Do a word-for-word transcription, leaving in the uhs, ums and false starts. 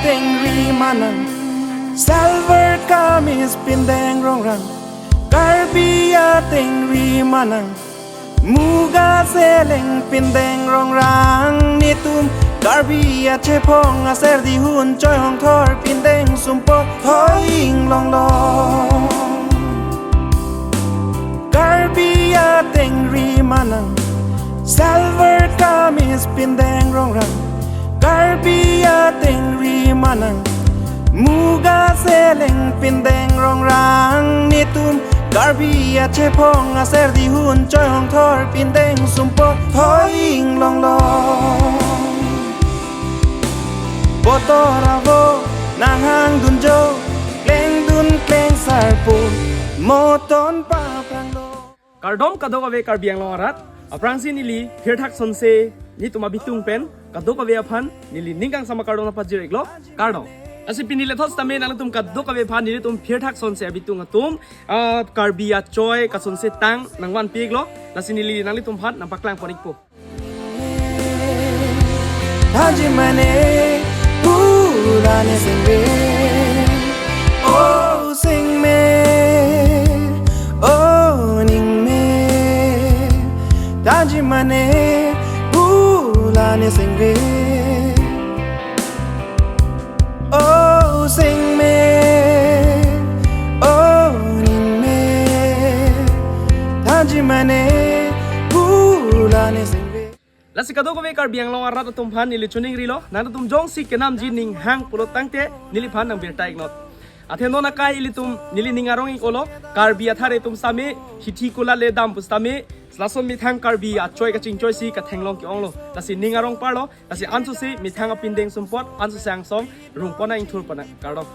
Tengri manang, salwar kamis pindeng rongrang, Karbi atengri manang, muga seleng pindeng rongrang, netum Karbi achephong aser dihun choi hongthor pindeng sumpot thoi inglong long. Karbi atengri manang, salwar kamis pindeng rongrang, Karbi atengri manang, muga seleng pindeng rongrang, netum Karbi achephong aser dihun choi hongthor pindeng sumpot thoi inglong long. Botor avo nanghang dunjo, kleng dun kleng sarpo, moton paprang lo. Kardom kadokave Karbi Anglong arat, aphrangsi neli phirthak sonse netum abitung pen kadokave aphan neli ning kangsam akardom nangpajir iklo, kardom. Lasi pini lethot sitame nanglitum kadokave aphan nelitum phirthak sonse abitung atum, ah, Karbi achoi kasonse tang nangvanpi iklo, lasi neli nanglitum aphan nangpaklang pon ikpo. Thanji mane, pulane sengve. Oh, sengme. Oh, ningme. Thanji mane, pulane sengve. Oh, sengme. Oh, ningme. Thanji mane, pulane sengve. Lasi kadokave Karbi Anglong arat atum aphan neli choningrilo, nangtum jongsi kenamji ning hang pulo tangte neliphan nangbirta iknot. Athe non akai ilitum neli ning arong iklo, Karbi athare atum sitame hithi kulat le dam pu sitame, lason methang Karbi achoi kachingchoisi kathenglong ke-onglo. Lasi ning arong parlo, lasi ansose methang apindeng sumpot, ansose angsong rung pon nang, ingthur pon nang, kardom.